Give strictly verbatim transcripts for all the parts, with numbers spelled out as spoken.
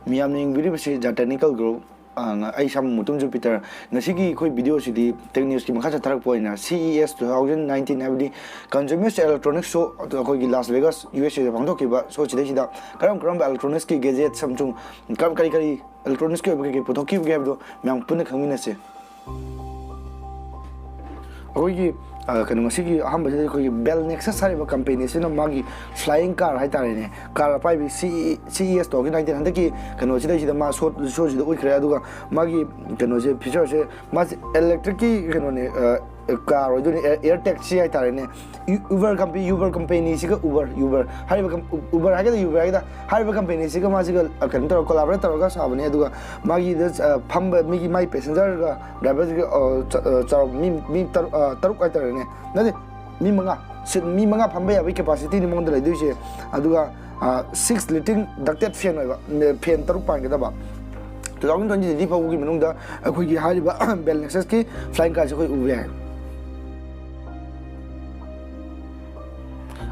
ꯃꯤꯌꯥꯝꯅ ꯌꯦꯡꯕꯤꯔꯤꯕꯁꯤ The Technical Guru꯫ ꯑ, ꯉ-, ꯑꯩ ꯏꯁꯥꯃꯛ ꯃꯨꯇꯨꯝꯖꯨ ꯄꯤꯇꯔ꯫ ꯉꯁꯤꯒꯤ ꯑꯩꯈꯣꯏ ꯚꯤꯗꯤꯑꯣꯁꯤꯗꯤ ꯇꯦꯛ ꯅ꯭ꯌꯨꯁꯀꯤ ꯃꯈꯥ ꯆꯠꯊꯔꯛꯄ ꯑꯣꯏꯅ C E S two thousand nineteen, ꯍꯥꯏꯕꯗꯤ Consumer Electronics Show, ꯑꯗꯣ ꯑꯩꯈꯣꯏꯒꯤ ꯂꯥꯁ ꯚꯦꯒꯥꯁ, U S A ꯗ ꯄꯥꯡꯊꯣꯛꯈꯤꯕ ꯁꯣꯁꯤꯗ, ꯁꯤꯗ ꯀꯔꯝ ꯀꯔꯝꯕ electronics ꯀꯤ gadgets ꯑꯃꯁꯨꯡ ꯀꯔꯝ, ꯀꯔꯤ ꯀꯔꯤ electronics ꯀꯤ ꯑꯣꯏꯕ ꯀꯩ ꯀꯩ ꯄꯨꯊꯣꯛꯈꯤꯕꯒꯦ ꯍꯥꯏꯕꯗꯣ ꯃꯌꯥꯝ ꯄꯨꯟꯅ ꯈꯪꯃꯤꯟꯅꯁꯦ꯫ ꯑꯩꯈꯣꯏꯒꯤ, ꯑ, ꯀꯩꯅꯣ, ꯉꯁꯤꯒꯤ ꯑꯍꯥꯟꯕꯁꯤꯗ ꯑꯩꯈꯣꯏꯒꯤ Bell Nexus ꯍꯥꯏꯔꯤꯕ ꯀꯝꯄꯦꯅꯤꯁꯤꯅ ꯃꯥꯒꯤ flying car ꯍꯥꯏꯇꯥꯔꯦꯅꯦ, car ꯑꯄꯥꯏꯕꯤ C E, C E S two thousand nineteen ꯍꯟꯗꯛꯀꯤ ꯀꯩꯅꯣꯁꯤꯗꯩꯁꯤꯗ ꯃꯥ ꯁꯣ, ꯁꯣꯁꯤꯗ ꯎꯠꯈ꯭ꯔꯦ꯫ ꯑꯗꯨꯒ ꯃꯥꯒꯤ ꯀꯩꯅꯣꯁꯦ, feature ꯁꯦ, ꯃꯥꯁꯦ electric ꯀꯤ ꯀꯩꯅꯣꯅꯦ, ꯑ, car ꯑꯣꯏꯗꯣꯏꯅꯤ, air, air taxi ꯍꯥꯏꯇꯥꯔꯦꯅꯦ꯫ ꯎ-, Uber ꯀꯝꯄꯦ-, Uber ꯀꯝꯄꯦꯅꯤꯁꯤꯒ, Uber, Uber ꯍꯥꯏꯔꯤꯕ ꯀꯝ-, Uber ꯍꯥꯏꯒꯗ꯭ꯔꯥ, Uber ꯍꯥꯏꯒꯗ꯭ꯔꯥ, ꯍꯥꯏꯔꯤꯕ ꯀꯝꯄꯦꯅꯤꯁꯤꯒ ꯃꯥꯁꯤꯒ, ꯑ, ꯀꯩꯅꯣ ꯇꯧꯔꯒ, collaborate ꯇꯧꯔꯒ ꯁꯥꯕꯅꯦ꯫ ꯑꯗꯨꯒ ꯃꯥꯒꯤꯗ, ꯑ, ꯐꯝꯕ ꯃꯤꯒꯤ, ꯃꯥꯒꯤ passenger ꯒ driver ꯁꯤꯒ, ꯑ, ꯆ-, ꯑ, ꯆꯥꯎ-, ꯃꯤ, ꯃꯤ ꯇꯔꯨꯛ, ꯑ, ꯇꯔꯨꯛ ꯍꯥꯏꯇꯥꯔꯦꯅꯦ, ꯅꯠꯇꯦ, ꯃꯤ ꯃꯉꯥ, seat ꯃꯤ ꯃꯉꯥ ꯐꯝꯕ ꯌꯥꯕꯒꯤ capacity ꯅꯤ ꯃꯉꯣꯟꯗ ꯂꯩꯗꯣꯏꯁꯦ꯫ ꯑꯗꯨꯒ, ꯑ, six litre ducted fan ꯑꯣꯏꯕ, ꯐꯦꯟ ꯇꯔꯨꯛ ꯄꯥꯟꯒꯗꯕ꯫ Two thousand twenty twenty ꯐꯥꯎꯕꯒꯤ ꯃꯅꯨꯡꯗ ꯑꯩꯈꯣꯏꯒꯤ ꯍꯥꯏꯔꯤꯕ Bell Nexus ꯀꯤ flying car ꯁꯦ ꯑꯩꯈꯣꯏ ꯎꯕ ꯌꯥꯏ꯫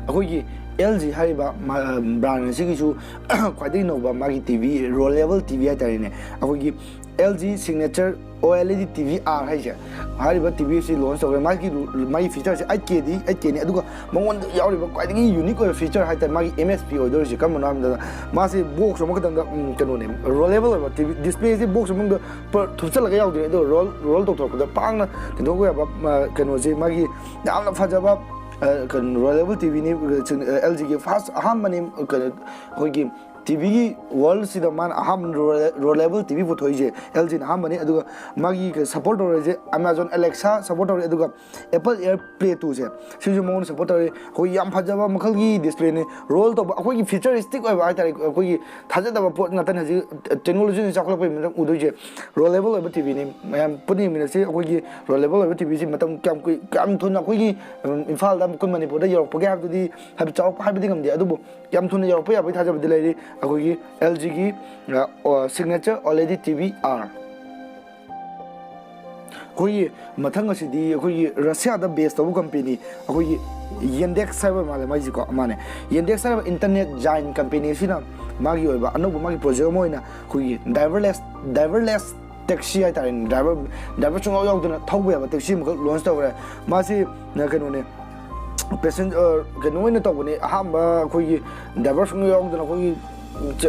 ꯑꯩꯈꯣꯏꯒꯤ L G ꯍꯥꯏꯔꯤꯕ ꯃꯥ-, brand ꯑꯁꯤꯒꯤꯁꯨ ꯈ꯭ꯋꯥꯏꯗꯒꯤ ꯅꯧꯕ ꯃꯥꯒꯤ T V, rollable T V ꯍꯥꯏꯇꯥꯔꯦꯅꯦ, ꯑꯩꯈꯣꯏꯒꯤ L G Signature OLED T V R ꯍꯥꯏꯁꯦ꯫ ꯍꯥꯏꯔꯤꯕ T V ꯑꯁꯤ launch ꯇꯧꯈ꯭ꯔꯦ꯫ ꯃꯥꯒꯤ ꯔꯨ-, ꯃꯥꯒꯤ feature ꯁꯦ eight K ꯗꯤ, eight K ꯅꯤ, ꯑꯗꯨꯒ ꯃꯉꯣꯟꯗ ꯌꯥꯎꯔꯤꯕ ꯈ꯭ꯋꯥꯏꯗꯒꯤ unique ꯑꯣꯏꯕ feature ꯍꯥꯏꯇꯥꯔꯦ, ꯃꯥꯒꯤ M S P ꯑꯣꯏꯗꯣꯔꯤꯁꯦ ꯀꯔꯝꯕꯅꯣ ꯍꯥꯏꯕꯗ, ꯃꯥꯁꯦ box ꯑꯃꯈꯛꯇꯪꯗ, ꯎꯝ, ꯀꯩꯅꯣꯅꯦ, rollable ꯑꯣꯏꯕ T V display ꯁꯦ box ꯃꯅꯨꯡꯗ ꯄ-, ꯊꯨꯞꯆꯜꯂꯒ ꯌꯥꯎꯗꯣꯏꯅꯦ, ꯑꯗꯣ roll, roll ꯇꯧꯊꯣꯔꯛꯄꯗ ꯄꯥꯛꯅ ꯀꯩꯗꯧꯕ ꯌꯥꯕ, ꯃ-, ꯀꯩꯅꯣꯁꯦ, ꯃꯥꯒꯤ ꯌꯥꯝꯅ ꯐꯖꯕ, ꯑ, ꯀꯩꯅꯣ, rollable T V ꯅꯤ, ꯑ, L G ꯒꯤ first ꯑꯍꯥꯟꯕꯅꯤ, ꯀꯩꯅꯣ, ꯑꯩꯈꯣꯏꯒꯤ T V ꯒꯤ world ꯁꯤꯗ ꯃꯥꯅ ꯑꯍꯥꯟꯕ roll-, rollable T V ꯄꯨꯊꯣꯛꯏꯁꯦ L G ꯅ ꯑꯍꯥꯟꯕꯅꯤ꯫ ꯑꯗꯨꯒ ꯃꯥꯒꯤ support ꯇꯧꯔꯤꯁꯦ Amazon Alexa support ꯇꯧꯔꯤ, ꯑꯗꯨꯒ Apple AirPlay two ꯁꯦ, ꯁꯤꯁꯨ ꯃꯉꯣꯟꯗ support ꯇꯧꯔꯤ꯫ ꯑꯩꯈꯣꯏ ꯌꯥꯝ ꯐꯖꯕ ꯃꯈꯜꯒꯤ display ꯅꯤ, roll ꯇꯧꯕ, ꯑꯩꯈꯣꯏꯒꯤ futuristic ꯑꯣꯏꯕ ꯍꯥꯏꯇꯥꯔꯦ, ꯑꯩꯈꯣꯏꯒꯤ ꯊꯥꯖꯗꯕ ꯄꯣꯠ ꯉꯥꯛꯇꯅꯤ ꯍꯧꯖꯤꯛ technology ꯅ ꯆꯥꯎꯈꯠꯂꯛꯄꯒꯤ ꯃꯇꯨꯡ ꯎꯗꯣꯏꯁꯦ꯫ Rollable ꯑꯣꯏꯕ T V ꯅꯤ꯫ ꯃꯌꯥꯝ ꯄꯨꯟꯅ ꯌꯦꯡꯃꯤꯟꯅꯁꯤ꯫ ꯑꯩꯈꯣꯏꯒꯤ rollable ꯑꯣꯏꯕ T V ꯁꯤ ꯃꯇꯝ ꯀꯌꯥꯝ ꯀꯨꯏ-, ꯀꯌꯥꯝ ꯊꯨꯅ ꯑꯩꯈꯣꯏꯒꯤ, ꯎꯝ, ꯏꯝꯐꯥꯜꯗ ꯑꯩꯈꯣꯏ ꯃꯅꯤꯄꯨꯔꯗ ꯌꯧꯔꯛꯄꯒꯦ ꯍꯥꯏꯕꯗꯨꯗꯤ, ꯍꯥꯏꯕꯗꯤ ꯆꯥꯎꯔꯛꯄ ꯍꯥꯏꯕꯗꯤ ꯉꯝꯗꯦ, ꯑꯗꯨꯕꯨ ꯌꯥꯝ ꯊꯨꯅ ꯌꯧꯔꯛꯄ ꯌꯥꯕꯒꯤ ꯊꯥꯖꯕꯗꯤ ꯂꯩꯔꯤ꯫ ꯑꯩꯈꯣꯏꯒꯤ L G ꯒꯤ, ꯑ, ꯑ, Signature OLED T V R꯫ ꯑꯩꯈꯣꯏꯒꯤ ꯃꯊꯪ ꯑꯁꯤꯗꯤ ꯑꯩꯈꯣꯏꯒꯤ ꯔꯁꯤꯌꯥꯗ ꯕꯦꯁ ꯇꯧꯕ ꯀꯝꯄꯦꯅꯤ, ꯑꯩꯈꯣꯏꯒꯤ ꯌꯦꯟꯗꯦꯛꯁ ꯍꯥꯏꯕ ꯃꯥꯜꯂꯦ ꯃꯥꯏꯁꯤꯀꯣ, ꯃꯥꯅꯦ꯫ ꯌꯦꯟꯗꯦꯛꯁ ꯍꯥꯏꯔꯤꯕ ꯏꯟꯇꯔꯅꯦꯠ ꯖꯥꯏꯟ ꯀꯝꯄꯦꯅꯤ ꯑꯁꯤꯅ ꯃꯥꯒꯤ ꯑꯣꯏꯕ ꯑꯅꯧꯕ ꯃꯥꯒꯤ ꯄ꯭ꯔꯣꯖꯦꯛ ꯑꯃ ꯑꯣꯏꯅ ꯑꯩꯈꯣꯏꯒꯤ ꯗ꯭ꯔꯥꯏꯚꯔꯂꯦꯁ ꯗ꯭ꯔꯥꯏꯚꯔꯂꯦꯁ ꯇꯦꯛꯁꯤ ꯍꯥꯏꯇꯥꯔꯦꯅꯦ, ꯗ꯭ꯔꯥꯏꯚꯔ ꯗ꯭ꯔꯥꯏꯚꯔ ꯁꯨꯡꯌꯥꯎ ꯌꯥꯎꯗꯅ ꯊꯧꯕ ꯌꯥꯕ ꯇꯦꯛꯁꯤ ꯑꯃꯈꯛ ꯂꯣꯟꯁ ꯇꯧꯈ꯭ꯔꯦ꯫ ꯃꯥꯁꯤ ꯅ ꯀꯩꯅꯣꯅꯦ, ꯄꯦꯁꯦꯟ ꯀꯩꯅꯣ ꯑꯣꯏꯅ ꯇꯧꯕꯅꯦ꯫ ꯑꯍꯥꯟꯕ ꯑꯩꯈꯣꯏꯒꯤ ꯗ꯭ꯔꯥꯏꯚꯔ ꯁꯨꯡꯌꯥꯎ ꯌꯥꯎꯗꯅ ꯑꯩꯈꯣꯏꯒꯤ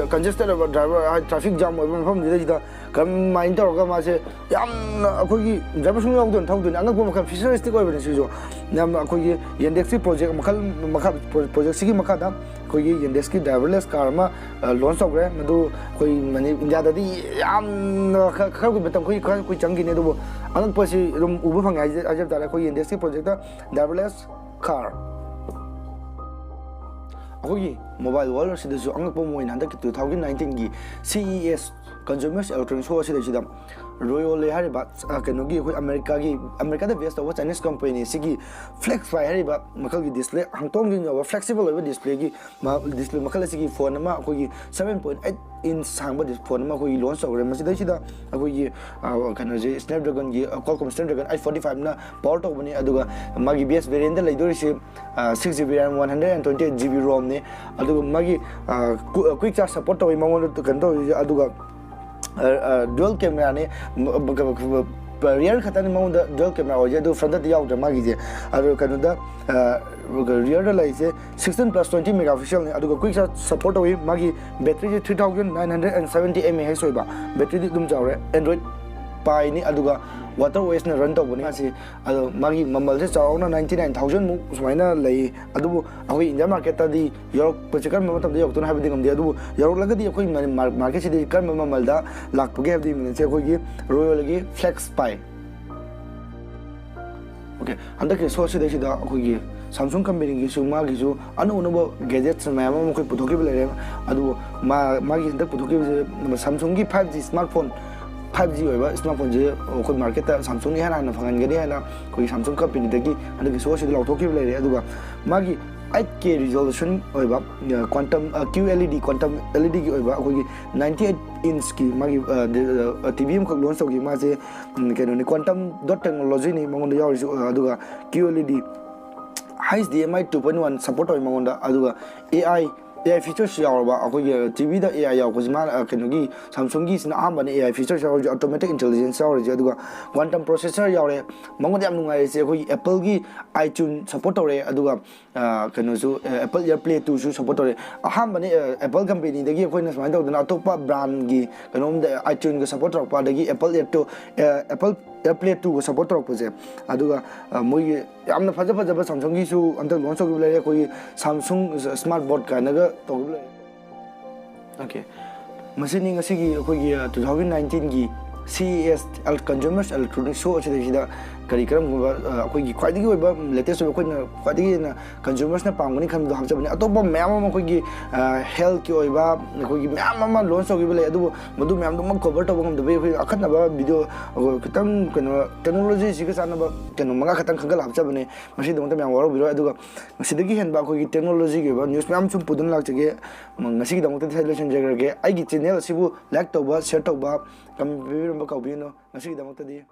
ꯀꯟꯖꯦꯁꯇꯦꯠ ꯑꯣꯏꯕ ꯗ꯭ꯔꯥꯏꯚꯔ, ꯍꯥꯏꯗꯤ ꯇ꯭ꯔꯥꯐꯤꯛ ꯖꯥꯝ ꯑꯣꯏꯕ ꯃꯐꯝꯁꯤꯗꯩꯁꯤꯗ ꯀꯔꯝꯍꯥꯏꯅ ꯇꯧꯔꯒ ꯃꯥꯁꯦ ꯌꯥꯝꯅ ꯑꯩꯈꯣꯏꯒꯤ ꯗ꯭ꯔꯥꯏꯚꯔ ꯁꯨꯡꯌꯥꯎ ꯌꯥꯎꯗꯅ ꯊꯧꯗꯣꯏꯅꯦ꯫ ꯑꯉꯛꯄ ꯃꯈꯜ, ꯐ꯭ꯌꯨꯆꯔꯤꯁꯇꯤꯛ ꯑꯣꯏꯕꯅꯦ ꯁꯤꯁꯨ꯫ ꯌꯥꯝꯅ ꯑꯩꯈꯣꯏꯒꯤ ꯌꯦꯟꯗꯦꯛꯁꯀꯤ ꯄ꯭ꯔꯣꯖꯦꯛ ꯃꯈꯜ ꯃꯈꯥ, ꯄ꯭ꯔꯣ-, ꯄ꯭ꯔꯣꯖꯦꯛꯁꯤꯒꯤ ꯃꯈꯥꯗ ꯑꯩꯈꯣꯏꯒꯤ ꯌꯦꯟꯗꯦꯛꯁꯀꯤ ꯗ꯭ꯔꯥꯏꯚꯔꯂꯦꯁ ꯀꯥꯔ ꯑꯃ, ꯑ, ꯂꯣꯟꯁ ꯇꯧꯈ꯭ꯔꯦ꯫ ꯃꯗꯨ ꯑꯩꯈꯣꯏ ꯃꯅꯤ-, ꯏꯟꯗꯤꯌꯥꯗꯗꯤ ꯌꯥꯝꯅ ꯈ-, ꯈꯔ ꯀꯨꯏ ꯃꯇꯝ ꯑꯩꯈꯣꯏ ꯈꯔ ꯀꯨꯏ ꯆꯪꯈꯤꯅꯤ, ꯑꯗꯨꯕꯨ ꯑꯉꯛꯄꯁꯤ ꯑꯗꯨꯝ ꯎꯕ ꯐꯪꯉꯦ ꯍꯥꯏꯖ-, ꯍꯥꯏꯖꯕ ꯇꯥꯔꯦ꯫ ꯑꯩꯈꯣꯏ ꯌꯦꯟꯗꯦꯛꯁꯀꯤ ꯄ꯭ꯔꯣꯖꯦꯛꯇ ꯗ꯭ꯔꯥꯏꯚꯔꯂꯦꯁ ꯀꯥꯔ꯫ ꯑꯩꯈꯣꯏꯒꯤ ꯃꯣꯕꯥꯏꯜ ꯋꯥꯔꯜ ꯑꯁꯤꯗꯁꯨ ꯑꯉꯛꯄ ꯑꯃ ꯑꯣꯏꯅ ꯍꯟꯗꯛꯀꯤ two thousand nineteenꯒꯤ CES, Consumers Electronics Show ꯑꯁꯤꯗꯩꯁꯤꯗ ꯔꯣꯌꯣꯂꯦ ꯍꯥꯏꯔꯤꯕ, ꯑ, ꯀꯩꯅꯣꯒꯤ ꯑꯩꯈꯣꯏ ꯑꯃꯦꯔꯤꯀꯥꯒꯤ, ꯑꯃꯦꯔꯤꯀꯥꯗ ꯕꯦꯁ ꯇꯧꯕ ꯆꯥꯏꯅꯤꯁ ꯀꯝꯄꯦꯅꯤ ꯑꯁꯤꯒꯤ ꯐ꯭ꯂꯦꯛꯁ ꯄꯥꯏ ꯍꯥꯏꯔꯤꯕ ꯃꯈꯜꯒꯤ ꯗꯤꯁꯄ꯭ꯂꯦ, ꯍꯥꯡꯇꯣꯡ ꯌꯥꯕ ꯐ꯭ꯂꯦꯛꯁꯤꯕꯜ ꯑꯣꯏꯕ ꯗꯤꯁꯄ꯭ꯂꯦꯒꯤ ꯃꯥ-, ꯗꯤꯁꯄ꯭ꯂꯦ ꯃꯈꯜ ꯑꯁꯤꯒꯤ ꯐꯣꯟ ꯑꯃ ꯑꯩꯈꯣꯏꯒꯤ seven point eight inch ꯁꯥꯡꯕ ꯗꯤꯁ-, ꯐꯣꯟ ꯑꯃ ꯑꯩꯈꯣꯏꯒꯤ ꯂꯣꯟꯁ ꯇꯧꯈ꯭ꯔꯦ꯫ ꯃꯁꯤꯗꯩꯁꯤꯗ ꯑꯩꯈꯣꯏꯒꯤ, ꯑ, ꯀꯩꯅꯣꯁꯦ, Snapdragonꯒꯤ, ꯑ, Qualcomm Snapdragon eight forty fiveꯅ ꯄꯋꯔ ꯇꯧꯕꯅꯤ꯫ ꯑꯗꯨꯒ ꯃꯥꯒꯤ ꯕꯦꯁ ꯚꯦꯔꯤꯌꯦꯟꯗ ꯂꯩꯗꯣꯔꯤꯁꯦ, ꯑ, six GB RAM, one hundred and twenty eight GB ROMꯅꯤ꯫ ꯑꯗꯨꯒ ꯃꯥꯒꯤ, ꯑ, ꯀꯨ-, ꯑ, quick charge support ꯇꯧꯋꯤ ꯃꯉꯣꯟꯗ ꯀꯩꯅꯣ ꯇꯧꯔꯤꯁꯦ꯫ ꯑꯗꯨꯒ ꯗ꯭ꯌꯨꯑꯦꯜ ꯀꯦꯃꯦꯔꯥꯅꯤ꯫ ꯔꯤꯌꯔ ꯈꯛꯇꯅꯤ ꯃꯉꯣꯟꯗ ꯗ꯭ꯌꯨꯑꯦꯜ ꯀꯦꯃꯦꯔꯥ ꯑꯣꯏꯁꯦ, ꯑꯗꯨ ꯐ꯭ꯔꯟꯗꯗꯤ ꯌꯥꯎꯗ꯭ꯔꯦ ꯃꯥꯒꯤꯁꯦ꯫ ꯑꯗꯨ ꯀꯩꯅꯣꯗ, ꯔꯤꯌꯔꯗ ꯂꯩꯔꯤꯁꯦ sixteen plus twenty megapixielꯅꯤ꯫ ꯑꯗꯨꯒ quick charge support ꯇꯧꯏ꯫ ꯃꯥꯒꯤ ꯕꯦꯇ꯭ꯔꯤꯁꯦ three thousand nine hundred and seventy mAh ꯑꯣꯏꯕ ꯕꯦꯇ꯭ꯔꯤꯗꯤ ꯑꯗꯨꯝ ꯆꯥꯎꯔꯦ꯫ Android Pieꯅꯤ꯫ ꯑꯗꯨꯒ WatchOSꯅ ꯔꯟ ꯇꯧꯕꯅꯤ ꯃꯥꯁꯤ꯫ ꯑꯗꯣ ꯃꯥꯒꯤ ꯃꯃꯜꯁꯦ ꯆꯥꯎꯔꯥꯛꯅ ninety nine thousand ꯃꯨꯛ ꯁꯨꯃꯥꯏꯅ ꯂꯩ꯫ ꯑꯗꯨꯕꯨ ꯑꯩꯈꯣꯏ ꯏꯟꯗꯤꯌꯥ ꯃꯥꯔꯀꯦꯠꯇꯗꯤ ꯌꯧꯔꯛꯄꯁꯦ ꯀꯔꯝꯕ ꯃꯇꯝꯗ ꯌꯧꯔꯛꯇꯣꯏꯅꯣ ꯍꯥꯏꯕꯗꯤ ꯉꯝꯗꯦ꯫ ꯑꯗꯨꯕꯨ ꯌꯧꯔꯛꯂꯒꯗꯤ ꯑꯩꯈꯣꯏ ꯃꯅꯤ-, ꯃꯥꯔ-, ꯃꯥꯔꯀꯦꯠꯁꯤꯗꯤ ꯀꯔꯝꯕ ꯃꯃꯜꯗ ꯂꯥꯛꯄꯒꯦ ꯍꯥꯏꯕꯗꯨꯒꯤ ꯃꯃꯜꯁꯦ ꯑꯩꯈꯣꯏꯒꯤ ꯔꯣꯌꯣꯂꯒꯤ ꯐ꯭ꯂꯦꯛꯁ ꯄꯥꯏ꯫ ꯑꯣꯀꯦ, ꯍꯟꯗꯛꯀꯤ ꯁꯣꯁꯤꯗꯩꯁꯤꯗ ꯑꯩꯈꯣꯏꯒꯤ Samsung ꯀꯝꯄꯦꯅꯤꯒꯤꯁꯨ ꯃꯥꯒꯤꯁꯨ ꯑꯅꯧ ꯑꯅꯧꯕ ꯒꯦꯖꯦꯠꯁ ꯃꯌꯥꯝ ꯑꯃ ꯑꯩꯈꯣꯏ ꯄꯨꯊꯣꯛꯈꯤꯕ ꯂꯩꯔꯦ꯫ ꯑꯗꯨꯕꯨ ꯃꯥ-, ꯃꯥꯒꯤ ꯍꯟꯗꯛ ꯄꯨꯊꯣꯛꯈꯤꯕꯁꯦ Samsungꯒꯤ five G smartphone, five G ꯑꯣꯏꯕ ꯁ꯭ꯃꯥꯔꯠꯐꯣꯟꯁꯦ ꯑꯩꯈꯣꯏ ꯃꯥꯔꯀꯦꯠꯇ Samsungꯅ ꯏꯍꯥꯟ ꯍꯥꯟꯅ ꯐꯪꯍꯟꯒꯅꯤ ꯍꯥꯏꯅ ꯑꯩꯈꯣꯏꯒꯤ Samsung ꯀꯝꯄꯦꯅꯤꯗꯒꯤ ꯍꯟꯗꯛꯀꯤ ꯁꯣꯁꯤꯗ ꯂꯥꯎꯊꯣꯛꯈꯤꯕ ꯂꯩꯔꯦ꯫ ꯑꯗꯨꯒ ꯃꯥꯒꯤ ꯑꯩꯠ ꯀꯦ ꯔꯤꯖꯣꯂꯨꯁꯟ ꯑꯣꯏꯕ ꯀ꯭ꯋꯥꯟꯇꯝ ꯀ꯭ꯌꯨ ꯑꯦꯜ ꯏ ꯗꯤ, ꯀ꯭ꯋꯥꯟꯇꯝ ꯑꯦꯜ ꯏ ꯗꯤꯒꯤ ꯑꯣꯏꯕ ꯑꯩꯈꯣꯏꯒꯤ ꯅꯥꯏꯟꯇꯤ ꯑꯩꯠ ꯏꯟꯁꯀꯤ ꯃꯥꯒꯤ ꯇꯤ ꯚꯤ ꯑꯃꯈꯛ ꯂꯣꯟꯆ ꯇꯧꯈꯤ꯫ ꯃꯥꯁꯦ ꯎꯝ, ꯀꯩꯅꯣꯅꯤ, ꯀ꯭ꯋꯥꯟꯇꯝ ꯗꯣꯠ ꯇꯦꯛꯅꯣꯂꯣꯖꯤꯅꯤ ꯃꯉꯣꯟꯗ ꯌꯥꯎꯔꯤꯁꯤ꯫ ꯑꯗꯨꯒ ꯀ꯭ꯌꯨ ꯑꯦꯜ ꯏ ꯗꯤ ꯍꯩꯆ ꯗꯤ ꯑꯦꯝ ꯑꯥꯏ ꯇꯨ ꯄꯣꯏꯟ ꯋꯥꯟ ꯁꯄꯣꯔꯠ ꯇꯧꯋꯤ ꯃꯉꯣꯟꯗ꯫ ꯑꯗꯨꯒ A I, A I features ꯌꯥꯎꯔꯕ, ꯑꯩꯈꯣꯏꯒꯤ ꯇꯤ ꯚꯤꯗ ꯑꯦ ꯑꯥꯏ ꯌꯥꯎꯔꯛꯄꯁꯤ ꯃꯥꯅ, ꯑ, ꯀꯩꯅꯣꯒꯤ, ꯁꯥꯝꯁꯨꯡꯒꯤꯁꯤꯅ ꯑꯍꯥꯟꯕꯅꯤ ꯑꯦ ꯑꯥꯏ ꯐꯤꯆꯔꯁ ꯌꯥꯎꯔꯤꯁꯦ, ꯑꯣꯇꯣꯃꯦꯇꯤꯛ ꯏꯟꯇꯦꯂꯤꯖꯦꯟꯁ ꯌꯥꯎꯔꯤꯁꯦ꯫ ꯑꯗꯨꯒ ꯀ꯭ꯋꯥꯟꯇꯝ ꯄ꯭ꯔꯣꯁꯦꯁꯔ ꯌꯥꯎꯔꯦ꯫ ꯃꯉꯣꯟꯗ ꯌꯥꯝ ꯅꯨꯡꯉꯥꯏꯔꯤꯁꯦ ꯑꯩꯈꯣꯏꯒꯤ ꯑꯦꯄꯜꯒꯤ ꯑꯥꯏꯇ꯭ꯌꯨꯟ ꯁꯄꯣꯔꯠ ꯇꯧꯔꯦ꯫ ꯑꯗꯨꯒ, ꯑ, ꯀꯩꯅꯣꯁꯨ, ꯑ, ꯑꯦꯄꯜ ꯑꯦꯌꯔ ꯄ꯭ꯂꯦ ꯇꯨꯁꯨ ꯁꯄꯣꯔꯠ ꯇꯧꯔꯦ꯫ ꯑꯍꯥꯟꯕꯅꯤ, ꯑ, ꯑꯦꯄꯜ ꯀꯝꯄꯦꯅꯤꯗꯒꯤ ꯑꯩꯈꯣꯏꯅ ꯁꯨꯃꯥꯏꯅ ꯇꯧꯗꯅ ꯑꯇꯣꯞꯄ ꯕ꯭ꯔꯥꯟꯒꯤ ꯀꯩꯅꯣꯝꯗ ꯑꯥꯏꯇ꯭ꯌꯨꯟꯒ ꯁꯄꯣꯔꯠ ꯇꯧꯔꯛꯄ, ꯑꯗꯒꯤ ꯑꯦꯄꯜ ꯑꯦꯌꯔ ꯇꯨ, ꯑ, ꯑꯦꯄꯜ ꯑꯦꯌꯔ ꯄ꯭ꯂꯦ ꯇꯨꯒ ꯁꯄꯣꯔꯠ ꯇꯧꯔꯛꯄꯁꯦ꯫ ꯑꯗꯨꯒ, ꯑ, ꯃꯣꯏꯒꯤ ꯌꯥꯝꯅ ꯐꯖ ꯐꯖꯕ ꯁꯥꯝꯁꯨꯡꯒꯤꯁꯨ ꯍꯟꯗꯛ ꯂꯣꯟꯆ ꯇꯧꯈꯤꯕ ꯂꯩꯔꯦ, ꯑꯩꯈꯣꯏꯒꯤ ꯁꯥꯝꯁꯨꯡ ꯁ꯭ꯃꯥꯔꯠ ꯕꯣꯔꯗ ꯀꯥꯏꯅꯒ ꯇꯧꯈꯤꯕ ꯂꯩꯔꯦ꯫ ꯑꯣꯀꯦ, ꯃꯁꯤꯅꯤ ꯉꯁꯤꯒꯤ ꯑꯩꯈꯣꯏꯒꯤ, ꯑ, ꯇꯨ ꯊꯥꯎꯖꯟ ꯅꯥꯏꯟꯇꯤꯟꯒꯤ ꯁꯤ ꯏ ꯑꯦꯁ ꯀꯟꯖꯨꯃꯔꯁ ꯏꯂꯦꯛꯇ꯭ꯔꯣꯅꯤꯛ ꯁꯣ ꯑꯁꯤꯗꯩꯁꯤꯗ ꯀꯔꯤ ꯀꯔꯝꯕ, ꯑ, ꯑꯩꯈꯣꯏꯒꯤ ꯈ꯭ꯋꯥꯏꯗꯒꯤ ꯑꯣꯏꯕ ꯂꯦꯇꯦꯁ ꯑꯣꯏꯕ, ꯑꯩꯈꯣꯏꯅ ꯈ꯭ꯋꯥꯏꯗꯒꯤ ꯍꯦꯟꯅ ꯀꯟꯖꯨꯃꯔꯁꯅ ꯄꯥꯝꯒꯅꯤ ꯈꯟꯕꯗꯣ ꯍꯥꯞꯆꯕꯅꯤ꯫ ꯑꯇꯣꯞꯄ ꯃꯌꯥꯝ ꯑꯃ ꯑꯩꯈꯣꯏꯒꯤ, ꯑ, ꯍꯦꯜꯊꯀꯤ ꯑꯣꯏꯕ ꯑꯩꯈꯣꯏꯒꯤ ꯃꯌꯥꯝ ꯑꯃ ꯂꯣꯟꯆ ꯇꯧꯈꯤꯕ ꯂꯩ, ꯑꯗꯨꯕꯨ ꯃꯗꯨ ꯃꯌꯥꯝꯗꯨꯃꯛ ꯀꯣꯚꯔ ꯇꯧꯕ ꯉꯝꯗꯕꯒꯤ ꯑꯩꯈꯣꯏ ꯑꯈꯟꯅꯕ ꯚꯤꯗꯤꯑꯣ, ꯑꯩꯈꯣꯏ ꯈꯤꯇꯪ ꯀꯩꯅꯣ, ꯇꯦꯛꯅꯣꯂꯣꯖꯤꯁꯤꯒ ꯆꯥꯟꯅꯕ ꯀꯩꯅꯣ ꯃꯉꯥ ꯈꯛꯇꯪ ꯈꯟꯒꯠꯂ ꯍꯥꯞꯆꯕꯅꯦ꯫ ꯃꯁꯤꯒꯤꯗꯃꯛꯇ ꯃꯌꯥꯝ ꯋꯥꯔꯧꯕꯤꯔꯣꯏ꯫ ꯑꯗꯨꯒ ꯃꯁꯤꯗꯒꯤ ꯍꯦꯟꯕ ꯑꯩꯈꯣꯏꯒꯤ ꯇꯦꯛꯅꯣꯂꯣꯖꯤꯒꯤ ꯑꯣꯏꯕ ꯅ꯭ꯌꯨꯁ ꯃꯌꯥꯝ ꯁꯨꯝ ꯄꯨꯗꯨꯅ ꯂꯥꯛꯆꯒꯦ꯫ ꯉꯁꯤꯒꯤꯗꯃꯛꯇꯗꯤ ꯁ꯭ꯋꯥꯏꯗ ꯂꯣꯏꯁꯤꯟꯖꯈ꯭ꯔꯒꯦ꯫ ꯑꯩꯒꯤ ꯆꯦꯅꯦꯜ ꯑꯁꯤꯕꯨ ꯂꯥꯏꯛ ꯇꯧꯕ, ꯁꯤꯌꯔ ꯇꯧꯕ, ꯀꯃꯦꯟ ꯄꯤꯕꯤꯔꯝꯕ ꯀꯥꯎꯕꯤꯒꯅꯨ꯫ ꯉꯁꯤꯒꯤꯗꯃꯛꯇꯗꯤ